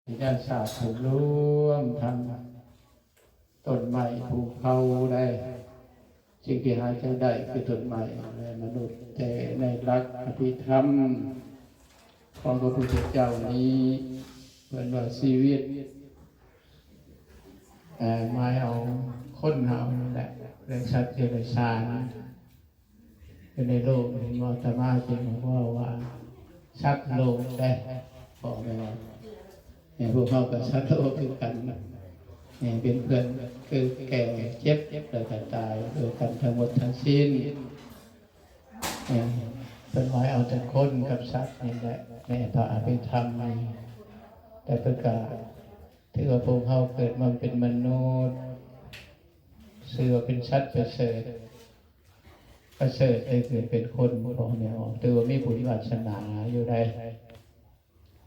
ວິທະຍາສາດເພິ່ນລວມທັງຕົ້ນໄມ້ພູເຂົາໄດ້ ສິ່ງທີ່ຫາຈະໄດ້ຄືຕົ້ນໄມ້ ແລະ ມະນຸດ ແຕ່ໃນຫຼັກອະພິທຳຂອງພະພຸດທະເຈົ້ານີ້ ເພິ່ນວ່າຊີວິດ ເອີ ໝາຍເອົາຄົນເຮົານີ້ແຫຼະ ແລະ ສັດເດຍລະສານ ຢູ່ໃນໂລກນີ້ ອາດຕະມາຈຶ່ງເວົ້າວ່າສັດໂລກເດ້ ພໍ່ແມ່ ແມ່ ພວກເຮົາກໍສັດໂລກຄືກັນ ແມ່ ເປັນເພື່ອນເກີດແກ່ເຈັບ ແລ້ວກໍຕາຍດ້ວຍກັນທັງໝົດທັງສິ້ນ ແມ່ ເພິ່ນໝາຍເອົາແຕ່ຄົນກັບສັດນີ້ແຫຼະ ໃນພະອະພິທຳນີ້ ແຕ່ເພິ່ນກໍຖືວ່າພວກເຮົາເກີດມາເປັນມະນຸດ ຖືວ່າເປັນສັດປະເສີດ ປະເສີດໄດ້ເກີດເປັນຄົນ ພວກເຮົານີ້ ຖືວ່າມີບຸນວາສະໜາຢູ່ໃດ໋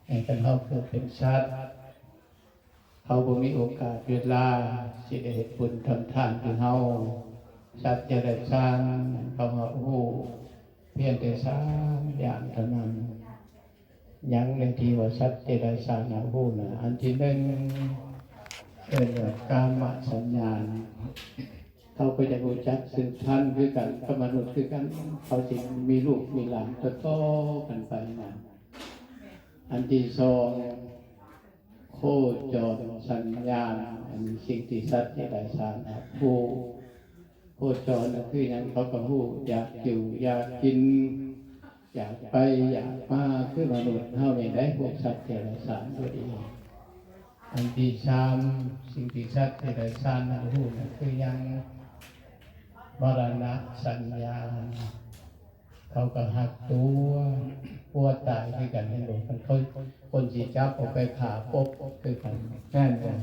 ແຕ່ຄັນເຮົາເກີດເປັນສັດ ເຮົາບໍ່ມີໂອກາດເວລາຊິໄດ້ເຮັດບຸນທຳທານຄືເຮົາ ສັດເດຍລະສານ ເຂົາຮັບຮູ້ພຽງແຕ່ສາມຢ່າງເທົ່ານັ້ນ. ຫຍັງແດ່ທີ່ວ່າສັດເດຍລະສານຮັບຮູ້ນະ? ອັນທີໜຶ່ງ ເອີ້ນວ່າກາມະສັນຍານ ເຂົາກໍຢາກຮູ້ຈັກສືບພັນຄືກັນກັບມະນຸດຄືກັນ ເຂົາຊິມີລູກມີຫຼານຕໍ່ໆກັນໄປນະ. ອັນທີສອງ ໂຄຈອນສັນຍານ ອັນນີ້ສິ່ງທີ່ສັດເດຍລະສານຮັບຮູ້ ໂຄຈອນກໍຄືຫຍັງ ເຂົາກໍຮູ້ ຢາກຢູ່ ຢາກກິນ ຢາກໄປ ຢາກມາ ຄືມະນຸດເຮົານີ້ໄດ໋ ພວກສັດເດຍລະສານກໍດີ. ອັນທີສາມ ສິ່ງທີ່ສັດເດຍລະສານຮັບຮູ້ນັ້ນຄືຫຍັງ ມະລະນະສັນຍານ ເຂົາກໍຮັກຕົວ ກົວຕາຍຄືກັນ ເຫັນບໍ່? ຄັນຄົນ ຄົນຊິຈັບເອົາໄປຂ້າປົບຄືກັນ ແມ່ນບໍ່?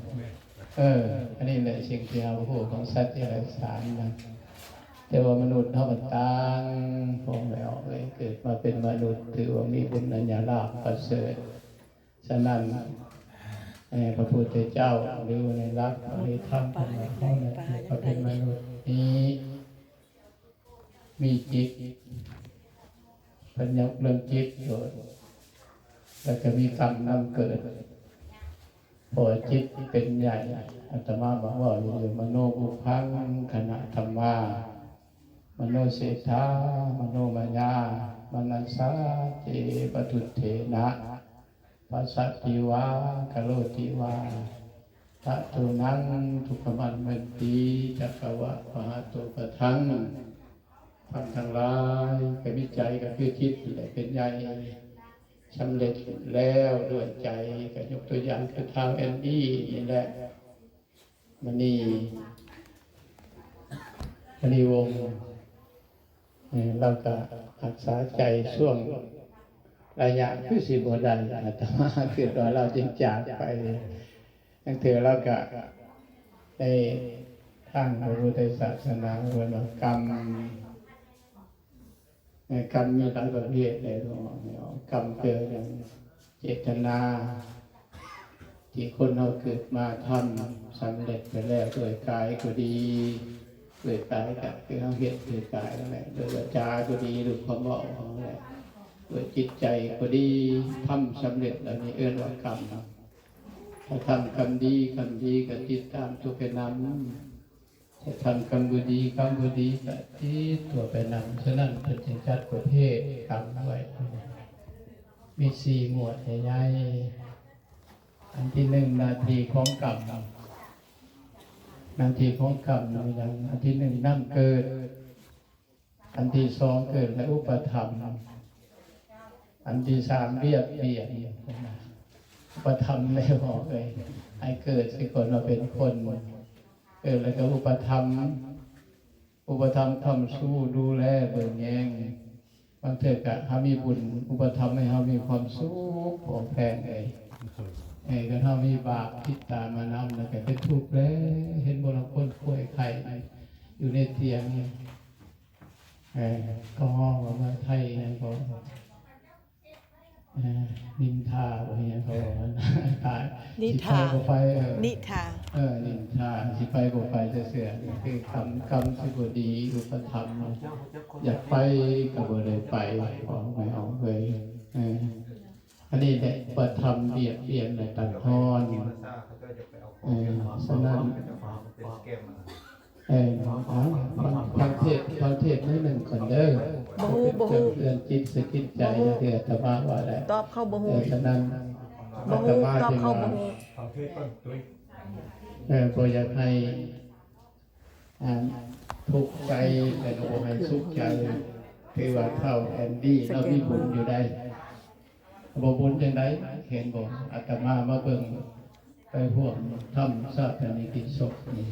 ເອີ ອັນນີ້ແຫຼະສິ່ງທີ່ເຮົາຮູ້ຂອງສັດເດຍລະສານນະ ແຕ່ວ່າມະນຸດເຮົາມັນຕ່າງ ພວກເຮົາເລີຍເກີດມາເປັນມະນຸດ ຖືວ່າມີບຸນອັນຍາລາບປະເສີດ. ສະນັ້ນ ເອີ ພະພຸດທະເຈົ້າ ຫຼື ໃນຫຼັກອະລິຍະທຳຂອງເຮົານັ້ນ ເຮົາເປັນມະນຸດນີ້ ມີຈິດ ເພິ່ນຍົກເລື່ອງຈິດໂລດ ແລ້ວກໍມີກຳນຳເກີດ ເພາະວ່າຈິດເປັນໃຫຍ່. ອາດຕະມາມັກເວົ້າຢູ່ ມະໂນປຸບພັງຄະນະທຳມາ ມະໂນເສດຖາ ມະໂນມະຍາ ມະນະສາເຈ ປະທຸດເຖນະ ປັດສະຕິວາ ກະໂລຕິວາ ຕະໂຕນັງ ທຸກຂະມັນເວັນຕິ ຈັກກະວະ ປະຫະໂຕປະທັງ. ທ່ານທັງຫຼາຍ ກະມີໃຈ ກະຄືຈິດແຫຼະເປັນໃຫຍ່ ສຳເລັດແລ້ວດ້ວຍໃຈ. ກະຍົກຕົວຢ່າງຄືທ້າວແອນດີນີ້ແຫຼະ ມະນີ ມະນີວົງ ເອີ ລາວກະຮັກສາໃຈຊ່ວງໄລຍະຄືຊິບໍ່ໄດ້ ອາດຕະມາຄິດວ່າລາວຈຶ່ງຈາກໄປ. ລາງເທື່ອລາວກະ ໃນທາງພະພຸດທະສາສະໜາເອີ້ນວ່າກຳ ເອີ ກຳມີຫຼາຍປະເພດເດ້ ກຳເກີດຈາກເຈດຕະນາ ທີ່ຄົນເຮົາເກີດມາທຳສຳເລັດໄປແລ້ວ ດ້ວຍກາຍກໍດີ ດ້ວຍກາຍກະຄືເຮົາເຮັດດ້ວຍກາຍນັ້ນແຫຼະ ດ້ວຍວາຈາກໍດີ ດ້ວຍຄວາມເວົ້າຂອງເຮົາແຫຼະ ດ້ວຍຈິດໃຈກໍດີ ທຳສຳເລັດ ເຫຼົ່ານີ້ເອີ້ນວ່າກຳ. ຖ້າທຳກຳດີ ກຳດີກະຕິດຕາມຕົວໄປນຳ ຖ້າທຳກຳບໍ່ດີ ກຳບໍ່ດີກະຕິດຕົວໄປນຳ. ສະນັ້ນເພິ່ນຈຶ່ງຈັດປະເພດກຳໄວ້ ມີສີ່ໝວດໃຫຍ່ໆ. ອັນທີໜຶ່ງ ໜ້າທີ່ຂອງກຳ ໜ້າທີ່ຂອງກຳແມ່ນຫຍັງ? ອັນທີໜຶ່ງ ນຳເກີດ ອັນທີສອງ ເກີດແລ້ວອຸປະຖຳ ອັນທີສາມ ບຽດບຽນ ອຸປະຖຳແລ້ວເອີຍ ໃຫ້ເກີດສາກ່ອນວ່າເປັນຄົນ ເກີດແລ້ວກໍອຸປະຖຳ ອຸປະຖຳຄ້ຳຊູ ດູແລເບິ່ງແຍງ ບາງເທື່ອກະເຮົາມີບຸນອຸປະຖຳໃຫ້ເຮົາມີຄວາມສຸກ ພໍ່ແພງເອີຍ ເອີ ຄັນເຮົາມີບາບຕິດຕາມມານຳ ແລ້ວກະເປັນທຸກແລ້ວ ເຫັນບໍ່ລະ ຄົນປ່ວຍໄຂ້ຢູ່ໃນຕຽງ ເອີ ກໍຮ້ອງວ່າເມືອງໄທຫຍັງກໍ ເອີ ນິນທາບໍ່ຫຍັງເຂົາເວົ້າ ນິທາ ຊິໄປບໍ່ໄປ ເອີ ນິທາ ເອີ ນິນທາ ຊິໄປບໍ່ໄປແຕ່ເທື່ອ ຄືກຳ ກຳຊິບໍ່ດີ ອຸປະຖຳ ຢາກໄປກໍບໍ່ໄດ້ໄປ ຂອງໄປເອົາເລີຍ ເອີ. ອັນນີ້ແຫຼະ ວ່າທຳວຽກວຽນແລະຕັດຮອນ. ເອີ ສະນັ້ນ ເອີ ຟັງເທດ ຟັງເທດໜ້ອຍໜຶ່ງກ່ອນເດີ. ບໍ່ຮູ້ ບໍ່ຮູ້ ເຕືອນຈິດສະກິດໃຈ ບໍ່ຮູ້ ຄືອາດຕະມາວ່າແຫຼະ. ຕອບເຂົາບໍ່ຮູ້. ເອີ ສະນັ້ນ ບໍ່ຮູ້ ອາດຕະມາ ຕອບເຂົາບໍ່ຮູ້. ເອີ ບໍ່ຢາກໃຫ້ ອ່າ ທຸກໃຈ ແຕ່ກໍບໍ່ໃຫ້ສຸກໃຈ. ຄືວ່າທ້າວແອນດີ້ລາວມີບຸນຢູ່ໃດ໋ ບໍ່ບຸນຈັ່ງໃດ ເຫັນບໍ່? ອາດຕະມາມາເບິ່ງ ໄປຮ່ວມທຳຊາປະນະກິດສົບນີ້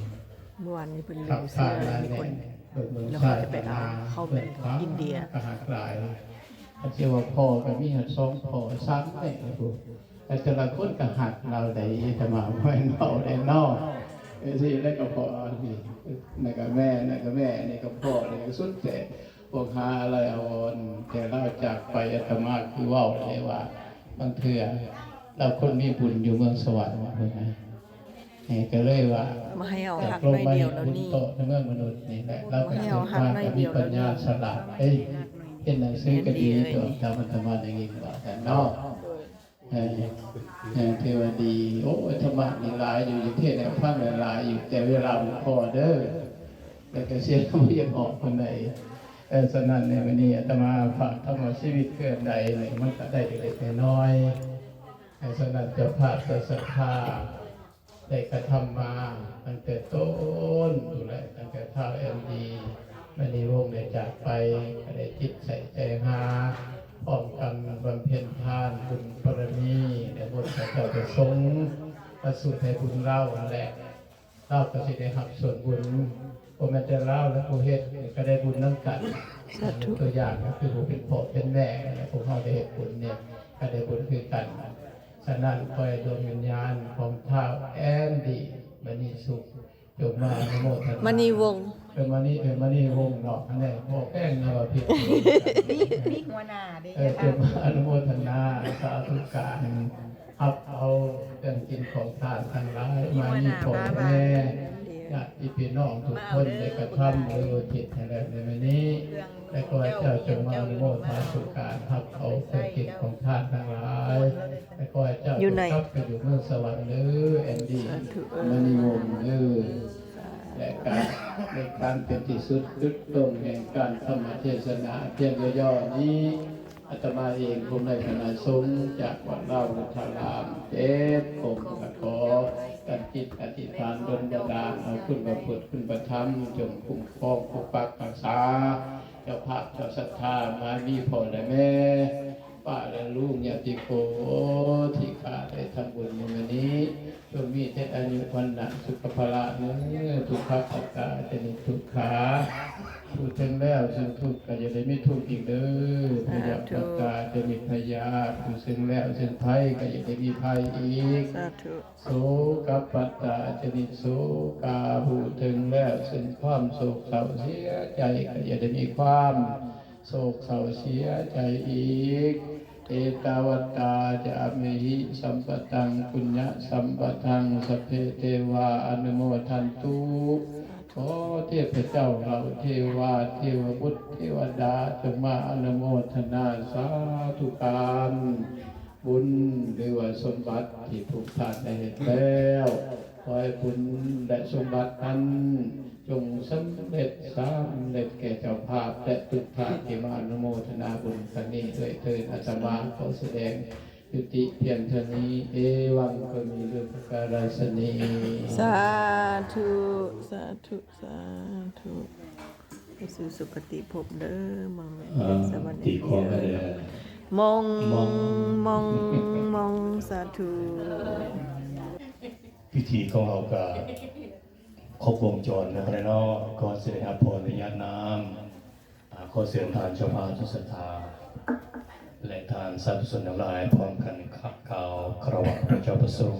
ເມື່ອວານນີ້ເພິ່ນລືມຊື້ອັນນີ້ຄົນ ເບິ່ງ ເບິ່ງ ແລ້ວເຂົາຈະໄປເອົາ ເຂົາແມ່ນອິນເດຍ ກະຮັກຫຼາຍ. ຄັນຊິວ່າພໍ່ກໍມີຮອດສອງພໍ່ສາມແມ່ພຸ້ນ ແຕ່ແຕ່ລະຄົນກໍຮັກລາວໄດ໋ ອາດຕະມາບໍ່ແມ່ນເວົ້າໄດ໋ເນາະ. ເອີ ຊີ້ແລ້ວກໍພໍ່ນີ້ ນັ້ນກໍແມ່ ນັ້ນກໍແມ່ ນີ້ກໍພໍ່ ນີ້ກໍສຸດແທ້. ພວກຫາອາໄລອາວອນ ແຕ່ລາວຈາກໄປ ອາດຕະມາຄືເວົ້າໄດ້ວ່າ ບາງເທື່ອລາວຄົນມີບຸນຢູ່ເມືອງສະຫວັນພຸ້ນນະ. ເອີ ກໍເລີຍວ່າ ມາໃຫ້ເຮົາຮັກໜ້ອຍດຽວແລ້ວນີ້ ຢາກລົງມາເຮັດບຸນຕໍ່ໃນເມືອງມະນຸດນີ້ແຫຼະ. ລາວກໍເກີດມາກໍມີປັນຍາສະຫຼາດເດ້ ເຮັດໜັງສືກໍດີຕົວະ ຕາມອາດຕະມາໄດ້ຍິນວ່າຊັ້ນເນາະ. ເອີ ເອີ ຖືວ່າດີ. ໂອ້ຍ ທຳມະນີ້ຫຼາຍຢູ່ ຢູ່ເທດໃຫ້ຟັງຫຼາຍໆຢູ່ ແຕ່ເວລາບໍ່ພໍເດີ ແລ້ວກໍສຽງກໍບໍ່ຢາກອອກປານໃດ. ເອີ ສະນັ້ນໃນມື້ນີ້ອາດຕະມາຝາກທຳມະຊີວິດເຄື່ອນໃດນີ້ ມັນກໍໄດ້ເລັກໆນ້ອຍໆ. ເອີ ສະນັ້ນເຈົ້າພາບເຈົ້າສັດທາ ໄດ້ກະທຳມາຕັ້ງແຕ່ຕົ້ນພຸ້ນແຫຼະ ຕັ້ງແຕ່ທ້າວແອນດີ້ ມະນີວົງໄດ້ຈາກໄປ ກໍໄດ້ຈິດໃສ່ໃຈຫາ ພ້ອມກັນບຳເພັນທານບຸນບາລະມີ ແລະບົດພະເຈົ້າປະສົງ ປະສູດໃຫ້ບຸນລາວຫັ້ນແຫຼະ ລາວກໍຊິໄດ້ຮັບສ່ວນບຸນ ບໍ່ແມ່ນແຕ່ລາວແລະຜູ້ເຮັດກໍໄດ້ບຸນນຳກັນ. ສາທຸ. ຕົວຢ່າງກໍຄືຜູ້ເປັນພໍ່ເປັນແມ່ ແລະພວກເຮົາໄດ້ເຮັດບຸນນີ້ ກໍໄດ້ບຸນຄືກັນ. ສະນັ້ນ ຂໍໃຫ້ດວງວິນຍານຂອງທ້າວແອນດີ້ ມະນີສຸກ ຈົ່ງມາອະນຸໂມທະນາ ມະນີວົງ ເອີ ມະນີ ເອີ ມະນີວົງເນາະ ອັນນີ້ພໍ່ແປ້ງນະວ່າຜິດ ມີ ມີຫົວໜ້າເດ້ ເອີ ຈົ່ງມາອະນຸໂມທະນາສາທຸການ ຮັບເອົາເຄື່ອງກິນຂອງທານທັງຫຼາຍ ມາມີພໍ່ແມ່ ຍາດຕິພີ່ນ້ອງທຸກຄົນໄດ້ກະທຳ ຫຼືວ່າເຮັດໃຫ້ແລ້ວໃນມື້ນີ້ ແລະ ຂໍໃຫ້ເຈົ້າຈົ່ງມາອະນຸໂມທະນາສາທຸການ ຮັບເອົາເຄື່ອງກິນຂອງທານທັງຫຼາຍ ແລະ ຂໍໃຫ້ເຈົ້າຈົ່ງກັບໄປຢູ່ເມືອງສະຫວັນເດີ ແອນດີ້ ມະນີວົງເດີ. ແລະ ການ ໃນການເປັນທີ່ສຸດຈຸດລົງແຫ່ງການທຳມະເທດສະໜາພຽງຫຍໍ້ໆນີ້ ອາດຕະມາເອງ ພວກໃນຄະນະສົງຈາກວັດລາວພຸດທາລາມເຈັດອົງ ກໍຂໍຕັ້ງຈິດອະທິຖານດົນບັນດານ ເອົາຄຸນພະພຸດ ຄຸນພະທຳ ຈົ່ງຄຸ້ມຄອງປົກປັກຮັກສາ ເຈົ້າພາບເຈົ້າສັດທາ ມາມີພໍ່ແລະແມ່ ປ້າແລະລຸງ ຍາດຕິໂກ ທີ່ຂ້າໄດ້ທຳບຸນໃນມື້ນີ້ ຈົ່ງມີແຕ່ອາຍຸ ວັນນະ ສຸຂະ ພະລະ ເນີ ທຸກຂະ ອັດຕາ ຈະນິ ທຸກຂາ ຜູ້ເຖິງແລ້ວເຊິ່ງທຸກ ກໍຢ່າໄດ້ມີທຸກອີກເດີ ພະຍາດ ສາທຸ ປັດຕາ ຈະນິ ພະຍາດ ຜູ້ເຊິ່ງແລ້ວເຊິ່ງໄພ ກໍຢ່າໄດ້ມີໄພອີກ ສາທຸ ໂສກະ ປັດຕາ ຈະນິ ໂສກາ ຜູ້ເຖິງແລ້ວເຊິ່ງຄວາມໂສກເສົ້າເສຍໃຈ ກໍຢ່າໄດ້ມີຄວາມ ໂສກເສົ້າເສຍໃຈອີກ ເອຕາວັດຕາຈະ ອຳເມຫິ ສຳປະຕັງ ປຸນຍະ ສຳປະທັງ ສັບເພ ເທວາ ອະນຸໂມທັນຕຸ ຂໍເທບພະເຈົ້າເຫຼົ່າເທວາ ເທວະບຸດ ເທວະດາ ຈົ່ງມາອະນຸໂມທະນາສາທຸການ ບຸນ ຫຼືວ່າສົມບັດທີ່ພວກທ່ານໄດ້ເຮັດແລ້ວ ຂໍໃຫ້ບຸນ ແລະ ສົມບັດນັ້ນ ຈົ່ງສຳເລັດ ສຳເລັດແກ່ເຈົ້າພາບ ແລະ ທຸກທ່ານທີ່ມາອະນຸໂມທະນາບຸນຄັ້ງນີ້ດ້ວຍເທີ້ນ. ອາດຕະມາຂໍສະແດງຍຸຕິພຽງເທົ່ານີ້. ເອວັງ ກໍມີເລື່ອງປະກາລະສະນີ. ສາທຸ ສາທຸ ສາທຸ ໄປສູ່ສຸຄະຕິພົບເດີ ມອງແມ່ນ ເອີ ສະຫວັນ ຕິຂອງເດີ ມອງ ມອງ ມອງ ມອງ ສາທຸ. ພິທີຂອງເຮົາກະຄົບວົງຈອນແລ້ວເນາະ ກໍຊິໄດ້ຮັບພອນອະນຸຍາດນ້ຳ. ອ່າ ຂໍເຊີນທ່ານເຈົ້າພາບເຈົ້າສັດທາ ແລະ ທ່ານສາທຸຊົນທັງຫຼາຍ ພ້ອມກັນກ່າວຄາລະວະພະເຈົ້າປະສົງ.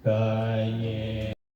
ກາເຍ